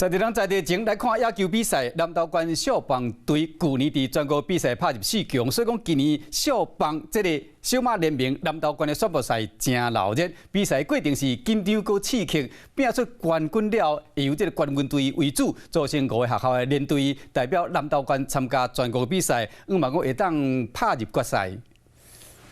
在地人在地前來看野球比賽，南投縣少棒隊舊年佇全國比賽拍入四強，所以講今年少棒這個小馬聯盟南投縣的選拔賽誠鬧熱。比賽過程是緊張閣刺激，拼出冠軍了，會由這個冠軍隊為主，組成五個學校的聯隊，代表南投縣參加全國比賽，向望講會當拍入決賽。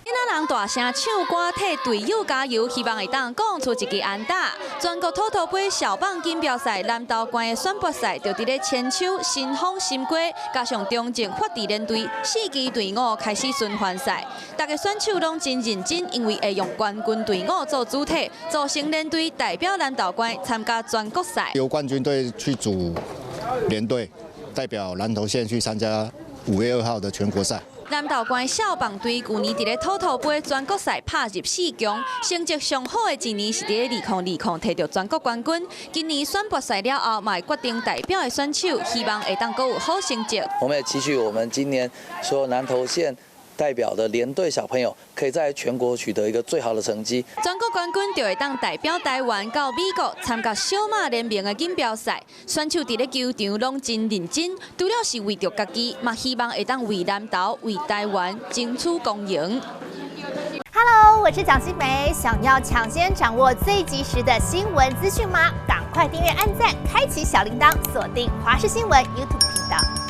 囡仔人大聲唱歌，替隊友加油，希望會當講出一支安打。全國土土盃少棒錦標賽南投縣的選拔賽，就佇咧千秋、新豐、新街，加上中正法治聯隊四支隊伍開始循環賽。逐个選手攏真認真，因為會用冠軍隊伍做主體，組成聯隊代表南投縣參加全國賽。由冠軍隊去組聯隊，代表南投縣去參加5月2號的全國賽。南投縣少棒隊舊年佇咧土土盃全國賽拍入四強，成績上好的一年是佇咧2020摕著全國冠軍。今年選拔賽了後，嘛會決定代表的選手，希望會當閣有好成績。我們也期許我們今年所有南投縣代表的聯隊小朋友，可以在全國取得一個最好的成績。全國冠軍就會當代表台灣到美國參加小馬聯盟的錦標賽。選手佇咧球場攏真認真，除了是為著家己，嘛希望會當為南投、為台灣爭取光榮。 Hello，我是蔣新梅，想要搶先掌握最及時的新聞資訊嗎？趕快訂閱、按讚、開啟小鈴鐺，鎖定華視新聞 YouTube 頻道。